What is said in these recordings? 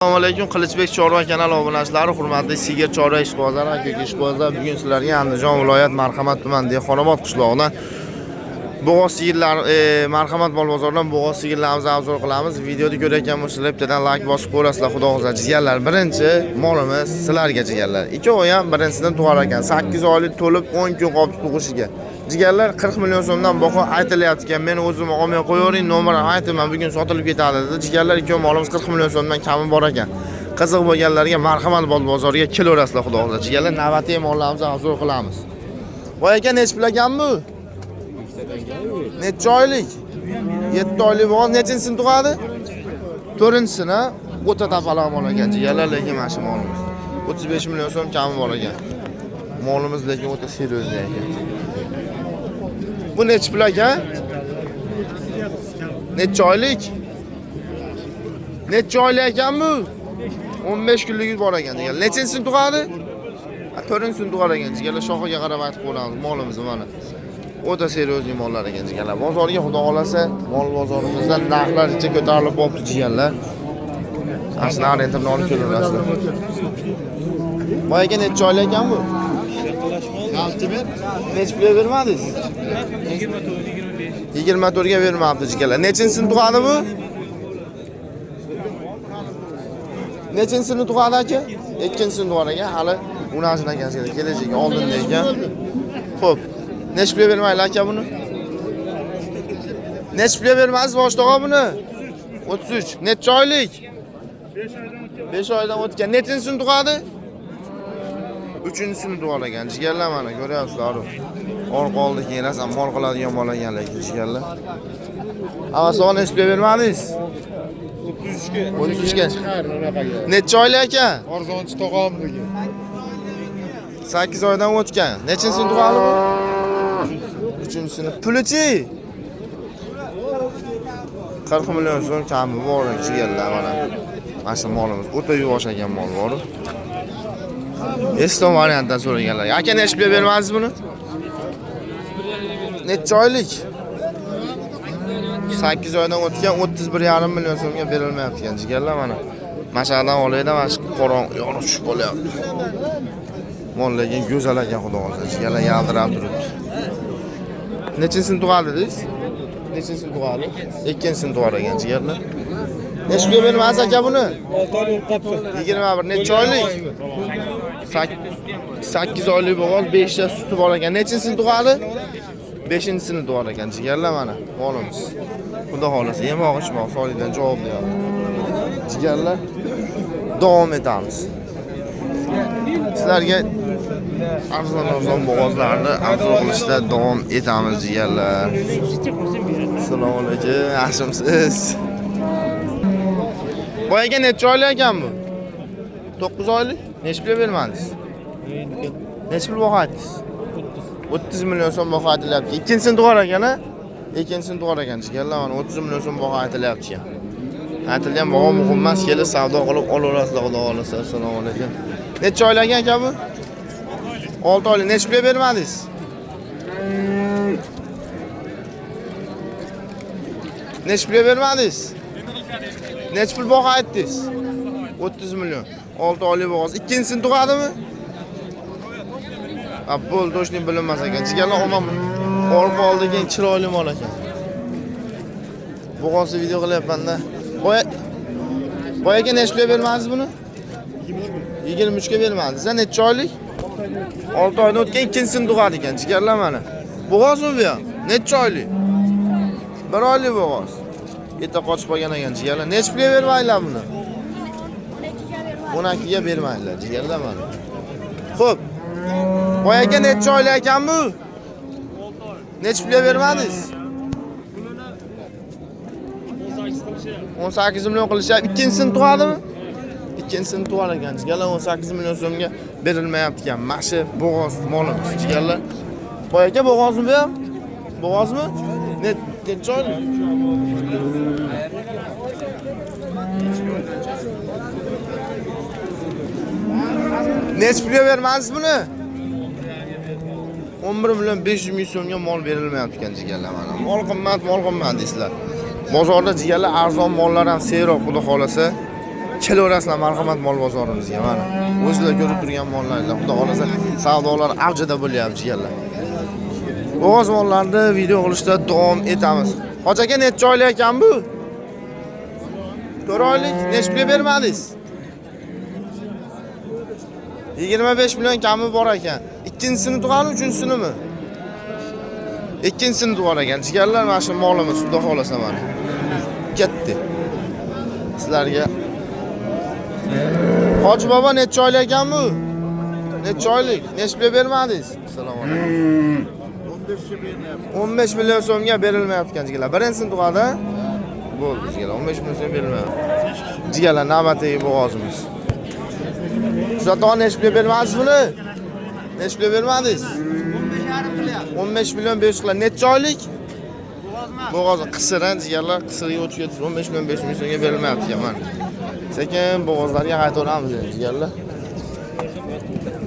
Assalomu alaykum Qilichbek Chorva kanali obunachilari, hurmatli sigir chorva ishqibozlari, aka ishqibozlar. Bugun sizlarga Andijon viloyat Marhamat tuman Dehqonobod qishlog'idan bo'g'oz sigirlar, Marhamat mol bozoridan bo'g'oz sigirlarimizni obzor qilamiz. Videoni ko'rayotgan bo'lsanglar, bittadan like bosib qo'yasizlar, xudo xohlasa jigarlar. Birinchi molimiz sizlarga jigarlar. Ikkovi ham birinchisidan tug'ar ekan. 8 oylik to'lib 10 kun qolibdi tug'ishiga. Jigarlar 40 million so'mdan baho aytilyapti ekan. Men o'zim olmay qo'yavering, nomerini aytaman, bugun sotilib ketadi dedi. Jigarlar ikkovi molimiz 40 million so'mdan kami bor ekan. Qiziq bo'lganlarga Marhamat mol bozoriga kelaverasizlar, xudo xohlasa. Jigarlar, navbatdagi mollarimizni obzor qilamiz. Voy aka, nechi pul ekan bu? Necha oylik? 7 oylik bo'lgan, nechinchisini tug'adi? 4-chisini. O'ta tapaloq mol ekan jigarlar, lekin mana shu molimiz. 35 million so'm kami bor ekan. Molimiz lekin o'ta серьезный ekan. Bu nechi pul ekan? Necha oylik? Necha oylik ekan bu? 15 kunligi bor ekan degan. Nechinchisini tug'adi? 4-chisini tug'ar ekan jigarlar, shoxiga qarab aytib qo'yamiz molimizni mana. O'ta серьезный mollar ekan jigarlar. Bozorga xudo xolasa, mol bozorimizda narxlar ancha ko'tarilib qolibdi jigarlar. Ana shuni orientirni olib kelaverasizlar. Voy aka, necha oylik ekan bu? Necha pulga bermadingiz? 24, 25. 24 ga bermabdi jigarlar. Nechinchisini tug'adi bu? Nechinchisini tug'adi aka? Ikkinchisini tug'ar ekan, hali unasini ekan kelajagi oldinda ekan. Xo'p, necha pulga bermayli aka buni? Necha pulga bermadingiz bosh tog'a buni? 33. Necha oylik? 5 oydan o'tgan. Nechinchisini tug'adi? Uchinchisini tug'ar ekan. Jigarlar mana ko'ryapsizlar. Orqa oldi keyin rosa mol qiladigan mol ekan lekin jigarlar. Avval necha pulga bermadingiz? 33 ga. 33 ga. Chiqar unaqaga. Necha oylik ekan? Arzonchi tog'amniki. 8 oydan o'tgan. Nechinchisini tug'adi bu? Uchinchisini. Pulichi? 40 million so'm kami bor jigarlar mana. Mana shu molimiz o'ta yuvosh ekan mol bor. Eston variantdan so'raganlar. Aka, necha pulga bermadingiz buni? Necha oylik? 8 oydan o'tgan, 31,5 million so'mga berilmayapti ekan jigarlar mana. Mana shu yerdan olayda, mana shu qorong yorug' tushib qolyapti. Mol lekin go'zal ekan xudo xohlasa. Jigarlar yaltirab turibdi. Nechinchisini tug'adi dedingiz? Nechinchisini tug'adi? Ikkinchisini tug'ar ekan jigarlar. Necha pulga bermadingiz aka buni? 6 oylik qopti. 21. Necha oylik? 8 oylik bo'g'oz, 5 ta suti bor ekan. Nechinchisini tug'adi? 5-chisini tug'ar ekan jigarlar mana molimiz. Xudo xohlasa yemoq ichmoq solidan javob deyapti. Jigarlar, davom etamiz. Sizlarga arzon arzon bo'g'ozlarni obzor qilishda davom etamiz jigarlar. Assalomu alaykum, yaxshimisiz? Boy aka, necha oylik ekan bu? 9 oylik. Necha pulga bermadingiz? Necha pul baho aytdingiz? 30 million so'm baho aytilyapti. Ikkinchisini tug'ar ekan, a? Ikkinchisini tug'ar ekan jigarlar, mana 30 million so'm baho aytilyapti ekan. Aytilgan baho muhim emas, kelib savdo qilib olaverasizlar xudo xohlasa. Assalomu alaykum. Necha oylik ekan aka bu? 6 oylik. Necha pulga bermadingiz? Necha pulga bermadingiz? Necha pul baho aytdingiz? 30 million. 6 oylik bo'g'oz. Ikkinchisini tug'adimi? Ha, bo'ldi, to'shni bilinmas ekan. Jigarlar omon orqa oldi keyin chiroyli mol ekan. Bo'g'ozni video qilyapman-da. Boya Boya aka, necha pulga bermadingiz buni? 23 ga bermadingiz. Ha, necha oylik? 6 oydan o'tgan, ikkinchisini tug'adi ekan. Jigarlar mana. Bo'g'ozmi bu ham? Necha oylik? 1 oylik bo'g'oz. Erta qochib qolgan ekan jigarlar. Necha pulga bermanglar buni? 12 ga bermanglar jigarlar mana. Xo'p. Boy aka, necha oylik ekan bu? Necha pulga bermadingiz? 18 million qilishyapti. Ikkinchisini tug'adimi? Ikkinchisini tug'ar ekan. Jigarlar 18 million so'mga berilmayapti ekan. Mana shu bo'g'oz molimiz jigarlar. Boy aka, bo'g'ozmi bu ham? Bo'g'ozmi? Necha oylik? Necha pulga bermadingiz buni? 11 million 500 ming so'mga mol berilmayapti ekan jigarlar mana. Mol qimmat, mol qimmat deysizlar. Bozorda jigarlar arzon mollar ham seroq xudo xolasa. Kelaverasizlar marhamat mol bozorimizga mana. O'zinglar ko'rib turgan mollarlar, xudo xolasa savdolar avjida bo'lyapti jigarlar. Bo'g'oz mollarni video qilishda davom etamiz. Hoji aka necha oylik ekan bu? 4 oylik. Necha pulga bermadingiz? 25 million kami bor ekan. Ikkinchisini tug'adi, uchinchisinimi? Ikkinchisini tug'ar ekan. Jigarlar mana shu molimiz, xudo xolasa mana. Ketdi. Sizlarga Hoji bobo necha oylik ekan bu? Necha oylik? Necha pulga bermadingiz? Assalomu alaykum. 15 million so'mga berilmayotgan jigarlar. Birinchisini tug'adi. Bo'ldi jigarlar. 15 million so'm berilmayapti. Jigarlar navbatdagi bo'g'ozimiz. Zaton necha pulga bermadingiz buni? Necha pulga bermadingiz? 15 million 500 qiladi. Necha oylik? Bo'g'oz qisir, jigarlar qisirga o'tib ketdi. 15 million 500 ming so'mga berilmayapti ekan mana. Sekin bo'g'ozlarga qaytaveramiz endi jigarlar.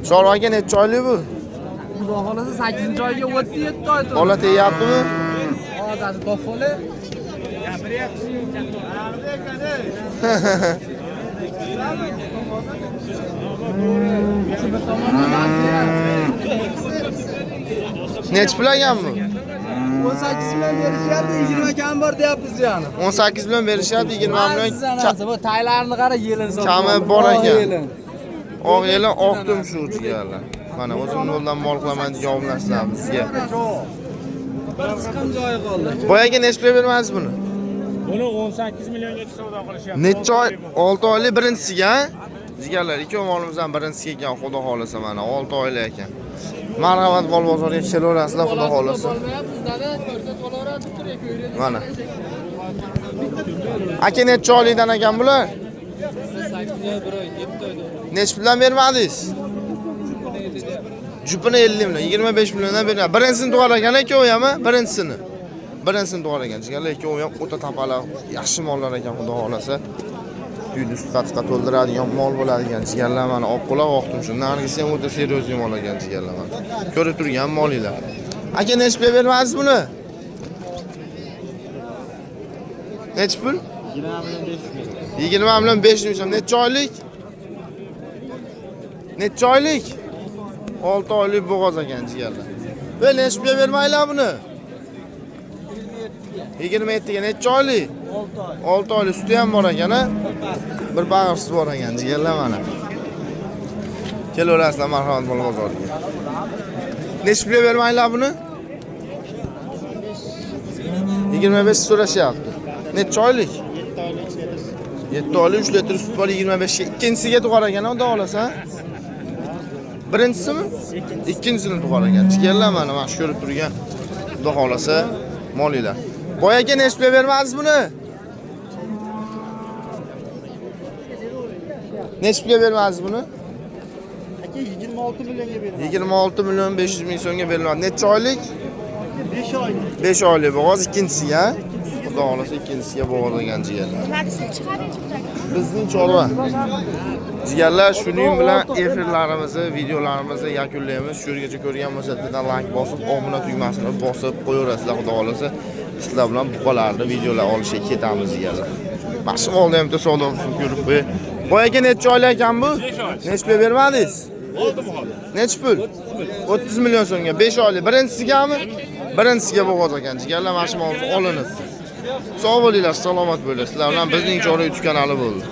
Chorva aka necha oylik bu? Xudo xolasa 8-oyga o'tdi, 7 oy to'ldi. Bola tegyaptimi? Hozir tofoli. Necha pul ekan bu? 18 million berishyapti, 20 kam bor deyapmiz yani. 18 million berishyapti, 20 million Bu taylarini qara, yelin sotib. Kami bor ekan. Oq yelin, oq tumshuq jigarlar. Mana o'zim yo'ldan mol qilaman degan obunachilar bizga. Bir siqim joyi qoldi. Boyagi necha pulga bermadingiz buni? Buni 18 millionga savdo qilishyapti. Necha oy? 6 oylik birinchisiga, jigarlar, ikki molimizdan birinchisiga ekan, xudo xolasa mana 6 oylik ekan. Marhamat mol bozoriga kelaverasizlar, xudo xolasa. Mana. Aka necha oylikdan ekan bular? Necha puldan bermadingiz? Jupini 50 million, 25 milliondan beradi. Birinchisini tug'ar ekan, ikkovi ham, birinchisini. Birinchisini tug'ar ekan. Jigarlar ikkovi ham o'ta tapalaq, yaxshi mollar ekan, xudo xolasa. Uyni sutka to'ldiradigan mol bo'ladigan jigarlar mana oq quloq, oq tumshuq. Nargisi ham o'ta seryoz mol ekan jigarlar mana. Ko'rib turgan molinglar. Aka necha pulga bermadingiz buni? Necha pul? 20 million 500 ming so'm. Necha oylik? Necha oylik? 6 oylik bo'g'oz ekan jigarlar. Va necha pulga bermanglar buni? 27 ga. Necha oylik? 6 oylik. Suti ham bor ekan, ha? Bir bag'ir suti bor ekan jigarlar mana. Kelaverasizlar marhamat mol bozoriga. Necha pulga bermanglar buni? 25 so'rashyapti. Necha oylik? 7 oylik 3 litr sut bor 25 ga. Ikkinchisiga tug'ar ekan, xudo xolasa. Birinchisimi? Ikkinchisini tug'ar ekan. Jigarlar mana shu ko'rib turgan, xudo xolasa molinglar. Boyagi necha pulga bermadingiz buni? Necha pulga bermadingiz buni? Aka 26 millionga beriladi. 26 million 500 ming so'mga beriladi. Necha oylik? 5 oylik. 5 oylik bo'g'oz ikkinchisiga. Xudo xolasa ikkinchisiga bo'g'oz ekan jigarlar. Bizning chorva. Jigarlar, shuning bilan efirlarimizni, videolarimizni yakunlaymiz. Shu yergacha ko'rgan bo'lsa, bitta like bosib, obuna tugmasini bosib qo'yaverasizlar, xudo xolasa. Sizlar bilan buqalarni videolar olishga ketamiz jigarlar. Mana shu molni ham bitta savdo qilib ko'rib qo'y. Boyagi necha oylik ekan bu? Necha pul bermadingiz? Necha pul? 30 million so'mga 5 oylik. Birinchisigami? Birinchisiga bo'g'oz ekan jigarlar, mana shu molni olinib. Sog' bo'linglar, salomat bo'linglar. Sizlar bilan bizning Chorva YouTube kanali bo'ldi.